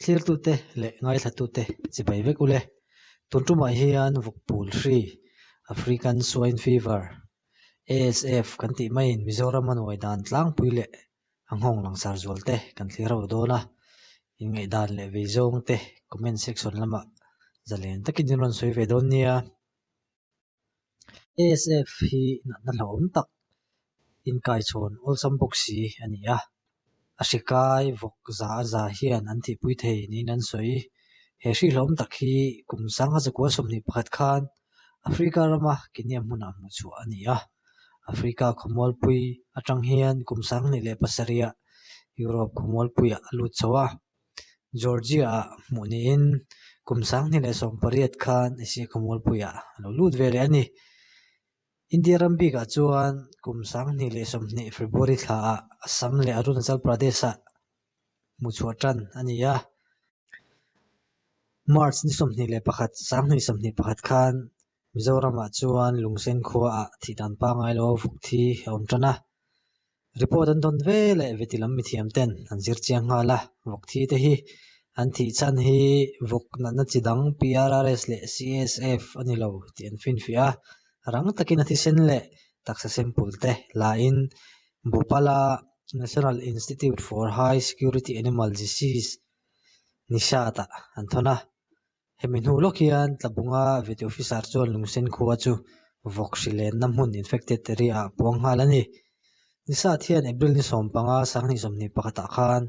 Thlirtute leh ngaithlatute chibai vek ule. Tun tumah hian vawkpul hri, African Swine Fever, ASF, kan tih maiin Mizoram a nuai dan tlangpui leh a nghawng langsar zual te kan thlir ho dawn a. Inngaihdan leh veizawng te comment section lamah zalen takin in rawn sawi ve dawn nia. ASF hi natna hlauhawm tak inkaichhawn awlsam bawk si a ni a, a hri kai vawk za a za hian an thihpui thei niin an sawi. He hri hlauhawm tak hi kum sangha zakua 21 khan Africa rama Kenya hmunah hmuh chhuah a ni a, Africa khawmualpui atang hian kum 2007-ah Europe khawmualpuiah a lut chho a. Georgia-ah hmuh niin kum 2018 khan Asia khawmualpuiah a lo lut ve leh a ni. India ram bikah chuan kum 2020 February thlaah Assam leh Arunachal Pradesh-ah hmuh chhuah tan a ni a. March ni 21, 2021 khan Mizoramah chuan Lungsen khuaah thihdan pangngai lo a vuk thi a awm tan a. Report an dawn ve leh veti lam mithiam ten an zir chiang nghal a, vawk thi te hi an thih chhan hi vawk natna chi dang PRRS leh CSF a ni lo tih an finfiah a, rang takin a thisen leh taksa sample te la in Bhopal-a National Institute for High Security Animal Disease, NISHAD-ah an thawn a. Hemi hnu lawk hian Tlabunga Vety Officer chuan Lungsen khua chu vawk hri lenna hmun infected area ah puang nghal a ni. Nisat hian April ni 15 2021 ah khan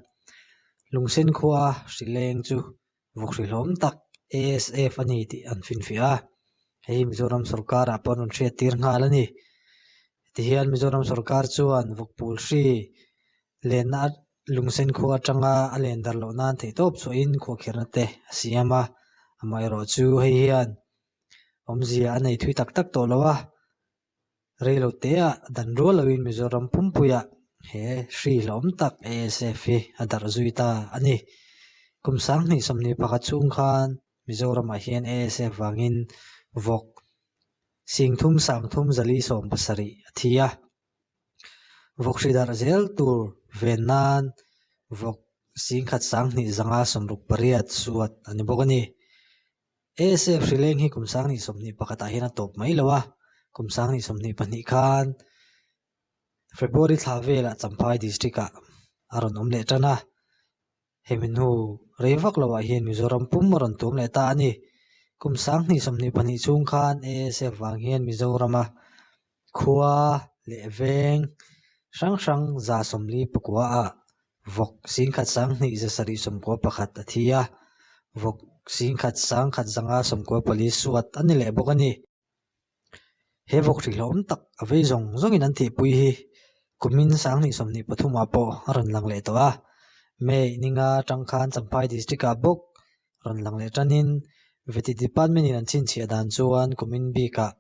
Lungsen khua hri leng chu vawk hri hlawm tak ASF a ni tih an finfiah a, hei hi Mizoram sorkar ah pawh an rawn hriat tir nghal a ni. Tihian Mizoram sorkar chuan vawkpul hri Lenna lungsen khua atanga a len darh loh nan theihtawp chhuahin khuahkhirhna te a siam a, amaherawhchu hei hian awmzia a nei thui tak tak tawh lo a, reilo teah dan rual loin Mizoram pumpuiah he hri hlauhawm tak ASF hi a darh zui ta a ni. Kum 2021 chhung khan Mizoramah hian ASF vangin vawk 3 3 4 70 a thi a. Vawk hri darh zel tur ven nan vawk 1 2 5 68 suat a ni bawk a ni. ASF hri leng hi kum 2021 ah hian a tawp mai lo a, kum 2022 khan February thla velah Champhai district ah a rawn awm leh tan a. Hemi hnu rei vak loah hian Mizoram pum a rawn tuam leh ta a ni. Kum 2022 chhung khan ASF vang hian Mizorama khua leh veng hrang hrang 49 ah vawk 1 2 791 a thi a, vawk 1 1 194 suat a ni leh bawk a ni. He vawk hri hlauhawm tak a vei zawng zawngin an tihpui hi kumin 2023 ah pawh a rawn lang leh tawh a, May ninga atang khan Champhai District ah bawk rawn lang leh tanin Vety Department in an chhinchhiah dan chuan kumin bikah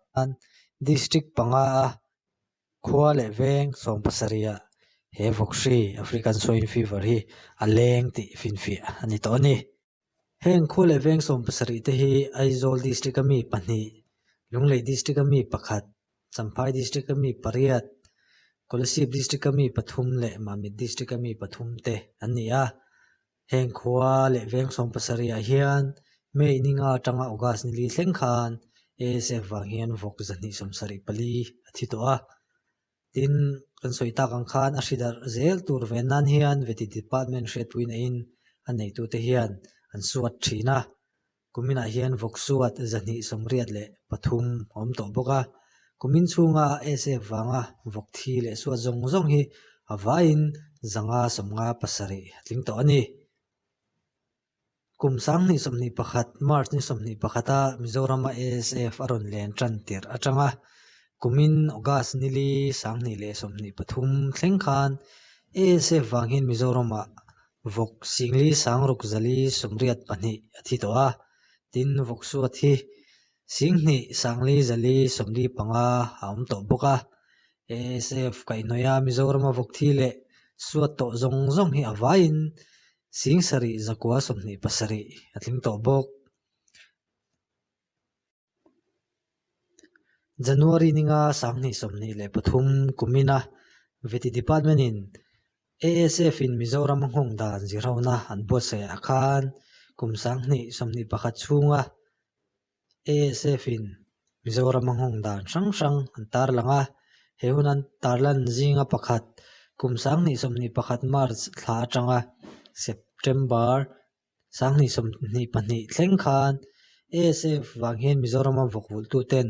District panga a khua leh veng 70 ah he vawk hri African Swine Fever hi a leng tih finfiah a ni tawh a ni. Heng khua leh veng 70 te hi Aizawl District a mi pahnih, Lunglei District a mi pakhat, Champhai District a mi pariat, Kolasib District a mi pathum leh Mamit District a mi pathum te an ni a. Heng khua leh veng 70 ah hian May ninga atanga August ni li thleng khan ASF vang hian vawk 274 a thi tawh a. Tin, kan sawi tak ang khan a hri darh zel tur ve nan hian Vety Department hriatpui neihin a neitute hian an suat thin a. Kuminah hian vawk suat 283 a awm tawh bawk a. Kumin chhunga ASF vanga vawk thi leh suat zawng zawng hi a vaiin 557 a tling tawh a ni. Kum 2021 March ni 21 a Mizorama ASF a rawn len tan tirh atanga kumin August ni li 2023 thleng khan ASF vang hian Mizoramah vawk 4,682 a thi tawh a, tin vawk suat hi 2,445 a awm tawh bawk a. ASF kaihhnawih a Mizorama vawk thi leh suat tawh zawng zawng hi a vaiin 7,927 a tling tawh bawk. January ninga 2023 kumina Vety Department in. ASF-in Mizoram a nghawng dan zirhona an buatsaihah khan kum 2021 chhunga ASF-in Mizoram a nghawng dan hrang hrang an tarlang a, he hun an tarlan zinga pakhat kum 2021 March thla atanga September 2022 thleng khan ASF vang hian Mizorama vawkvulhtuten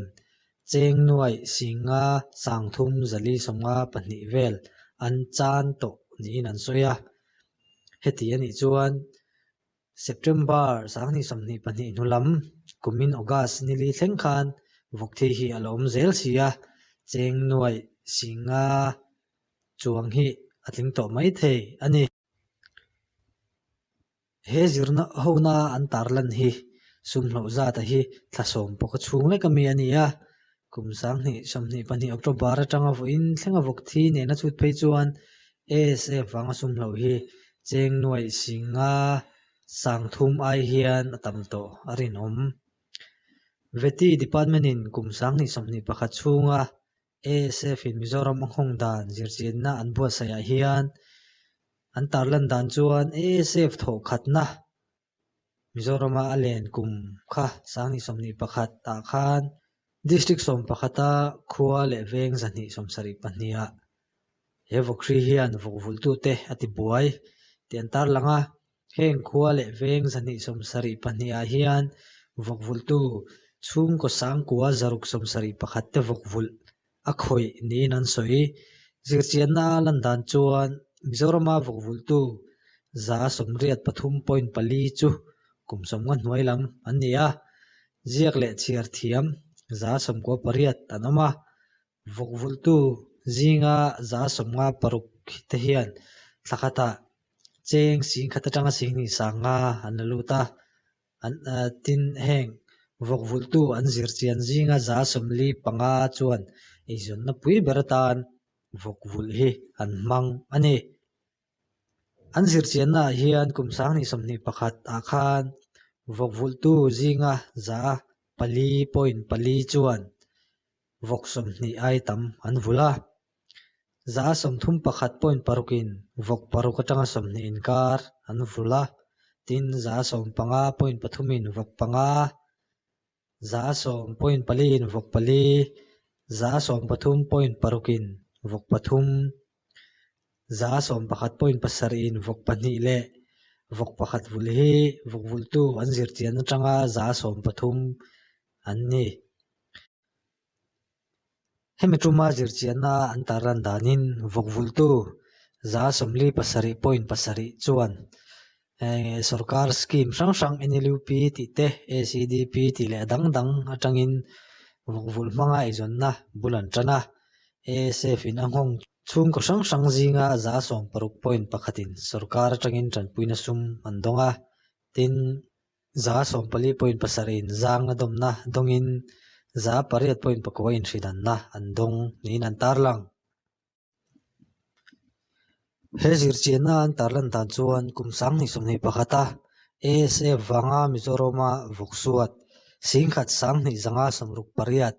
cheng nuaih singa sangthum zali sawmnga pahnih vel an chan tawh niin an sawi a. Heti a nih chuan September 2022 hnu lam kumin August nili thleng khan vawkthi hi a la awm zel si a, cheng nuaih singa chuang hi a tling tawh mai thei a ni. He zirna hona an tarlan hi sum hloh zata hi thla sawm pawka chhung lek ami a ni a, kum 2022 October atanga vawiin thlenga vawk thi nena chhut phei chuan ASF vanga sum hloh hi cheng nuaih singa sangthum ai hian a tam tawh a rinawm. Vety Department-in kum 2021 chhunga ASF-in Mizoram a nghawng dan zirchianna an buatsaihah hian an tarlan dan chuan ASF thawh khatna Mizorama a len kum kha 2021 ah khan District sawmpakhata khua leh veng 272 ah he vawkhri hian vawkvulhtute a ti buai tih an tarlang a. Heng khua leh veng 272 ah hian vawkvulhtu chhungkaw sangkua 671 te vawkvulh a khawih niin an sawi. Zirchianna a lan dan chuan Mizorama vawkvulhtu 83.4 chu kum sawmnga hnuai lam an ni a, ziak leh chhiar thiam 98% an awm a. Vawkvulhtu zinga 56% te hian thla khatah cheng singkhat atanga singhnih sanga an la lut a, an tin heng vawkvulhtu an zirchian zinga 45 chuan eizawnna pui ber atan vawkvulh hi an hmang a ni. An zirchiannaah hian kum 2021 ah khan vawkvulhtu zinga 4.4 chuan vawk 20 ai tam an vulh a, 31.6 in vawk paruk atanga 20 inkar an vulh a, tin 15.3 in vawk panga, 10.4 in vawk pali, 13.6 in vawk pathum, 11.7 in vawk pahnih leh vawk pakhat vulh hi vawk vulhtu an zirchian atanga 13% an ni. Hemi tuma zirchianna an tarlan danin vawkvulhtu 47.7 chuan sorkar scheme hrang hrang NLUP tih te, ACDP tih leh a dang dang atangin vawkvulh hmanga eizawnna bul an tan a. ASF in a nghawng chhungkaw hrang hrang zinga 60.1 in sorkar atangin tanpuina sum an dawng a, tin, 14.7 in zangna dawmna dawngin 8.9 in hridanna an dawng niin an tarlang. He zirchianna an tarlan dan chuan kum 2021 a ASF vanga Mizorama vawksuat singkhat 2568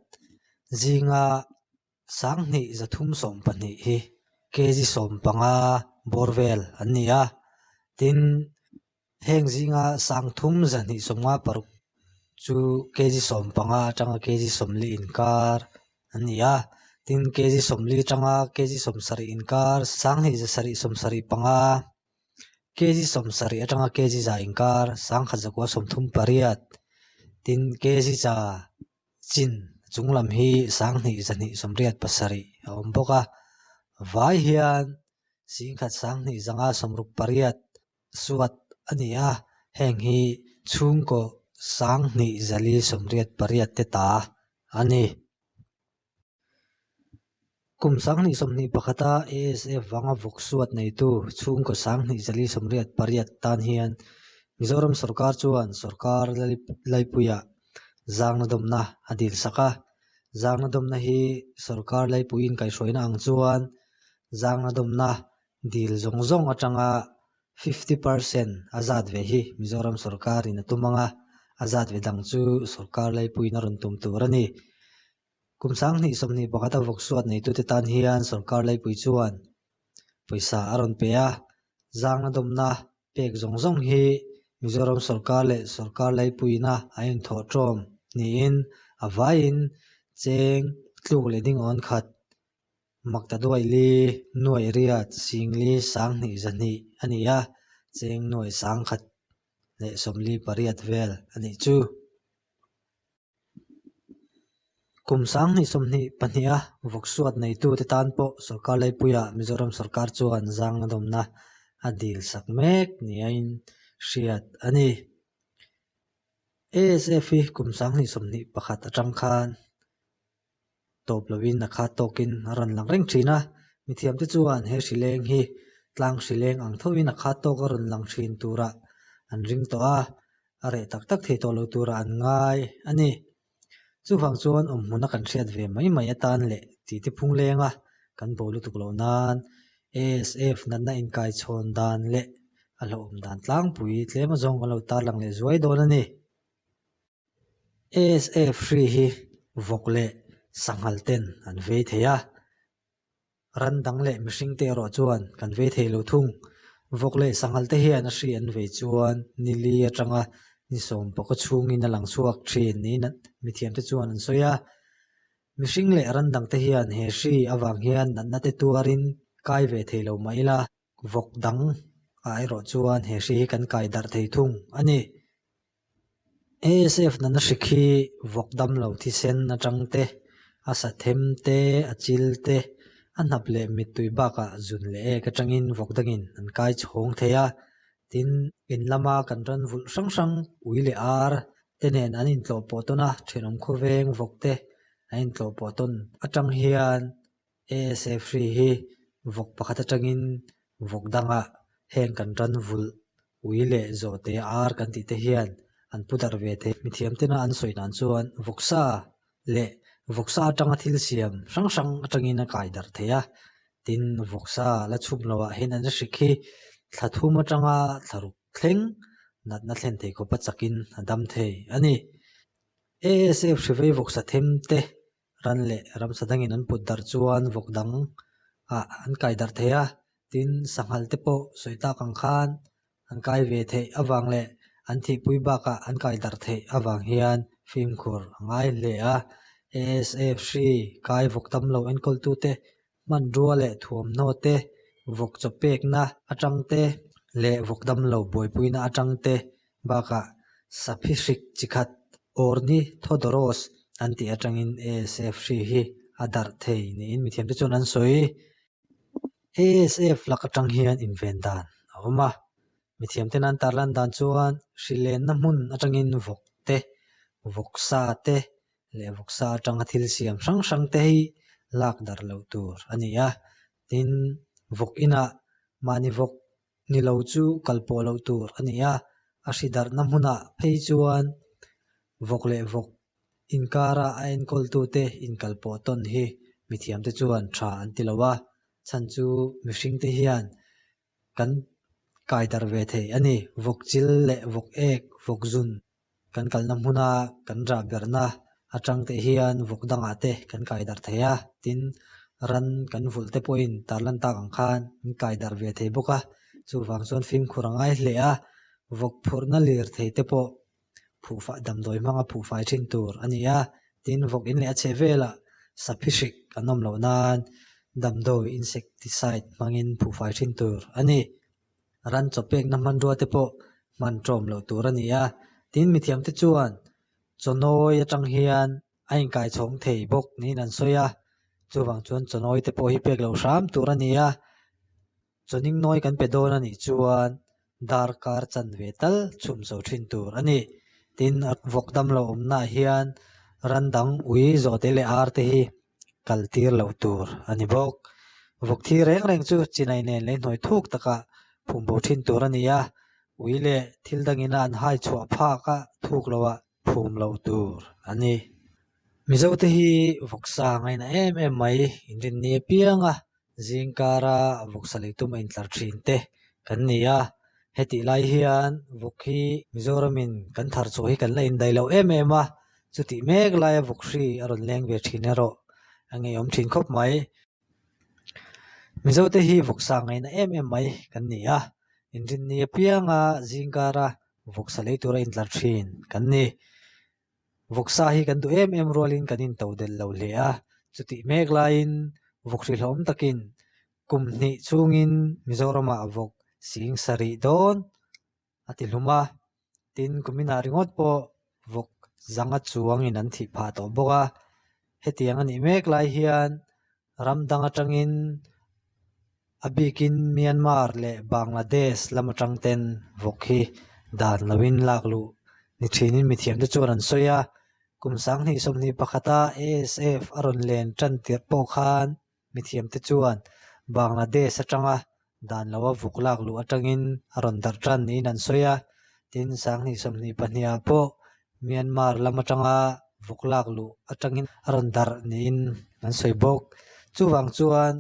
zinga 2312 hi kg 15 bawr vel an ni a, tin heng zinga 3256 chu kg 15 atanga kg 40 inkar an ni a, tin kg 40 atanga kg 70 inkar 2775, kg 70 atanga kg 100 inkar 1138, tin kg za chin chung lam hi 2287 a awm bawk a, vai hian singkhat 2568 suat a ni a, heng hi chhungkaw 2488 te ta a ni. Kum 2021 a ASF vanga vawk suat neitu chhungkaw 2488 tan hian Mizoram sorkar chuan sorkar laipuiah zangna dawmna a dil sak a, zangna dawmna hi sorkar laipuiin kaihhruaina ang chuan zangna dawmna dil zawng zawng atanga 50% a zat ve hi Mizoram sorkarin a tum ang a, a zat ve dang chu sorkar laipuiin a rawn tum tur a ni. Kum 2021 a vawk suat neitute tan hian sorkar laipui chuan. pawisa a rawn pe a, zangna dawmna pek zawng zawng hi Mizoram sawrkar leh sawrkar laipuina a inthawh ṭawm niin a vaiin cheng tluk leh dingawn khat Makta duai li nuai riat singli sanghnih zahnih a ni a, cheng nuai sangkhat leh 48 vel a nih chu. Kum 2022 a vawksuat neitute tan pawh sawrkar laipuiah Mizoram sawrkar chuan zangna dawmna a dil sak mek niin hriat a ni. ASF hi kum 2021 atang khan tawp lovin a khat tawkin a rawn lang reng thin a, mithiamte chuan he hrileng hi tlang hrileng ang thovin a khat tawk a rawn lang thin turah an ring tawh a, a reh tak tak thei tawh lo turah an ngai a ni. Chuvang chuan awmhmuna kan hriat ve mai mai atan leh titi phung lenga kan bo lutuk loh nan ASF natna inkaichhawn dan leh a hlauhawm dan tlangpui tlem azawng kan lo tarlang leh zuai dawn a ni. ASF hri hi vawk leh sanghal ten an vei thei a, ran dang leh mihring te erawh chuan kan vei thei lo thung. Vawk leh sanghal te hian a hri an vei chuan ni li atanga ni sawm pawka chhungin a lang chhuak thin niin mithiam te chuan an sawi a. Mihring leh ran dang te hian he hri avang hian natna te tuarin kai ve thei lo mah ila, vawk dang ah erawh chuan he hri hi kan kai darh thei thung a ni. ASF nana hrik hi vawk dam lo thisen atang te, a sa them te, a chil te, a hnap leh mittui bakah zun leh ek atangin vawk dangin an kai chhawng thei a. Tin, in lama kan ran vulh hrang hrang ui leh ar te nen an intlawh pawh tawn a, thenawm khawveng vawk te an intlawh pawh tawn atang hian ASF hri hi vawk pakhat atangin vawk dangah heng kan ran vulh ui leh zawhte ar kan tih te hian an pu darh ve thei. Mithiam tena an sawi dan chuan vawksa leh vawksa atanga thil siam hrang hrang atangin a kai darh thei a, tin vawksa la chhum loah hian an hrik hi thla thum atanga thla ruk thleng natna thlen thei khawpa chakin a dam thei a ni. ASF hri vei vawksa them te Ran leh ramsa dangin an put darh chuan vawk dang ah an kai darh thei a, tin sanghal te pawh sawi tak ang khan an kai ve theih avang leh an thihpui bakah an kai darh theih avang hian fimkhur a ngai hle a. ASF hri kai vawk tam lo enkawltute hmanrua leh thuamhnaw te, vawk chaw pekna atang te leh vawk dam lo buaipuina atang te bakah saphi hrik chi khat Ornithodoros an tih atangin ASF hri hi a darh thei niin mithiamte chuan an sawi. ASF lak atang hian inven dan a awm a, mithiamten an tarlan dan chuan hri lenna hmun atangin vawk te, vawksa te leh vawksa atanga thil siam hrang hrang te hi lak darh loh tur a ni a, tin vawk inah mahni vawk ni lo chu kal pawh loh tur a ni a, a hri darhna hmunah phei chuan vawk leh vawk inkara a enkawltute inkal pawh tawn hi mithiamte chuan tha an ti lo a, chhan chu mihringte hian kan kai darh ve thei a ni. Vawk chil leh vawk ek, vawk zun kan kalna hmuna kan rah berhna atang te hian vawk dangah te kan kai darh thei a, tin ran kan vulh te pawhin tarlan tak ang khan an kai darh ve thei bawk a, chuvang chuan fimkhur a ngai hle a, vawk phurhna lirthei te pawh phuhfai damdawi hmanga phuhfai thin tur a ni a, tin vawk in leh a chhe velah saphi hrik an awm loh nan damdawi insecticide hmangin phuhfai thin tur a ni. Ran chaw pekna hmanrua te pawh hman ṭawm loh tur a ni a, tin mithiam te chuan chawnawi atang hian a inkaichhawng thei bawk niin an sawi a, chuvang chuan chawnawi te pawh hi pek loh hram tur a ni a, chawning nawi kan pe dawn a nih chuan darkar chanve tal chhum zo thin tur a ni. Tin, vawk damlo awmnaah hian ran dang ui zawhte leh ar te hi kal tir loh tur a ni bawk. Vawk thi reng reng chu chinai nen lei hnuai thuk takah phum bo thin tur a ni a, ui leh thil dangin a an hai chhuah phak a thuk loah phum loh tur a ni. Mizote hi vawksa ngaina em em mai inrinni apiang a, Zingkara vawksa lei tum a intlar thin te kan ni a, hetih lai hian vawk hi Mizoramin kan thar chhuah hi kan la indaih loh em em a, chutih mek laia vawk hri a rawn leng ve thin erawh a ngeiawm thin khawp mai. Mizote hi vawksa ngaihna em em mai kan ni a, inrinni apianga zingkara vawksa lei tura intlar thin kan ni. Vawksa hi kan duh em em rualin kan into delh lo hle a, chutih mek laiin vawk hrilhawm takin kum hnih chhungin Mizoramah vawk sing sarih dawn a ti hlum a, tin kuminah ringawt pawh vawk zanga chuangin an thih phah tawh bawk a, hetiang a nih mek lai hian ram dang atangin a bikin Myanmar leh Bangladesh lam atang ten vawk hi dan loin lak luh ni thinin mithiamte chuan an sawi a, kum 2021 a ASF a rawn len tan tirh pawh khan Mithiamte chuan Bangladesh atanga dan loa vuk lak luh atangin a rawn darh tan niin an sawi a, tin 2022 ah pawh Myanmar lam atanga vuk lak luh atangin a rawn darh niin an sawi bawk. Chuvang chuan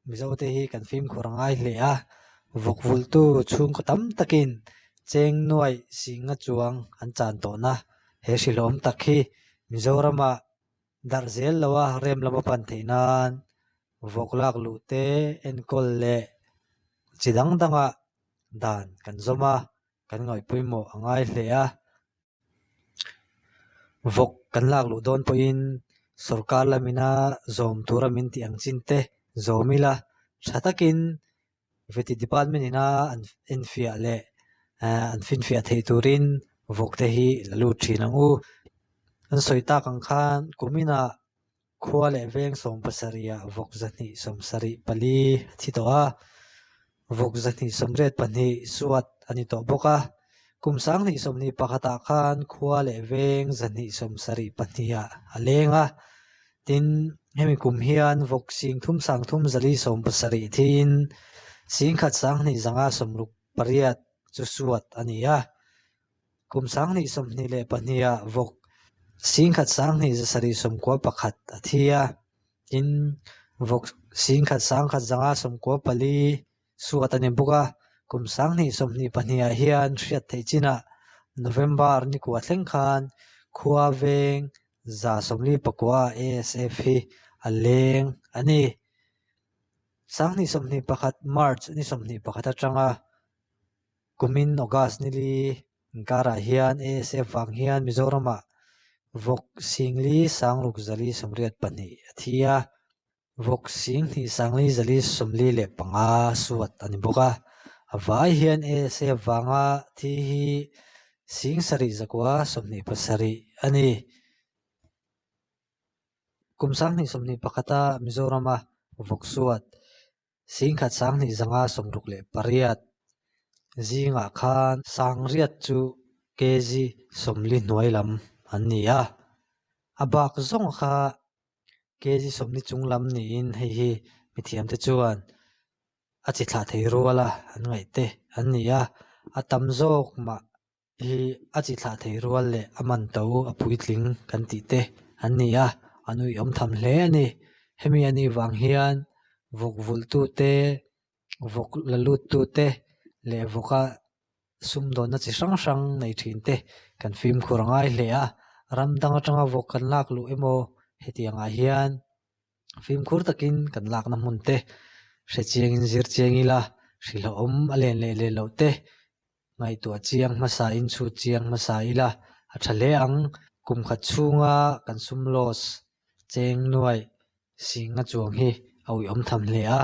Mizote hi kan fimkhur a ngai hle a, vuk vultu chhungkaw tam takin cheng nuaih singa chuang an chan tawhna he hrilhawm tak hi Mizoramah Darh zel loa rem lama pan theih nan vawk lak luh te enkawl leh chi dang danga dan kan zawm a, kan ngaih pawimawh a ngai hle a. Vawk kan lak luh dawn pawhin sorkar lamina zawm tura min tih ang chin te zawm ila tha takin Veti department ina an enfiah leh an finfiah theih turin vawk te hi la lut thin ang u. An sawi tak ang khan kuminah khua leh veng 70 ah vawk 274 a thi tawh a, vawk 282 suat a ni tawh bawk a. Kum 2021 ah khan khua leh veng 272 ah a leng a. Tin, hemi kum hian vawk 3370 thiin 11,268 chu suat a ni a. Kum 2022 ah vawk 11,791 a thi a. Tin, vawk 11,194 suat a ni bawk a. Kum 2022 ah hian hriat theih chinah November ni kua thleng khan khua veng 149 ASF hi a leng a ni. 2021 March ni 21 atanga kumin August ni li inkarah hian ASF vang hian Mizoramah vawk 4682 a thi a. Vawk 24,445 suat a ni bawk a. A vai hian ASF vanga thi hi 7927 a ni. Kum 2021 a Mizorama vawk suat 11,568 zingah khan 800 chu kg 40 hnuai lam an ni a. A bak zawng kha kg 40 chung lam niin hei hi mithiamte chuan a chi thlah thei ruala an ngaih te an ni a. A tam zawk mah hi a chi thlah thei rual leh a man to a puitling kan tih te an ni a, an uiawm tham hle a ni. Hemi a nih vang hian vawk vulhtute, vawk la luttute leh vawka sumdawnna chi hrang hrang nei thin te kan fimkhur a ngai hle a. Ram dang atanga vawk kan lak luh emaw hetiangah hian fimkhur takin kan lakna hmun te hre chiangin zir chiang ila hrilhawm a len leh leh loh te Ngaihtuah chiang hmasa in chhut chiang hmasa ila a tha hle ang. Kum khat chhunga kan sum loss cheng nuaih singa chuang hi a uiawm tham hle a,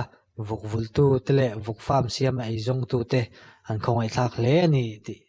vawk vultu te leh vawk farm siam a eizawngtu te an khawngaihthlak hle a ni tih.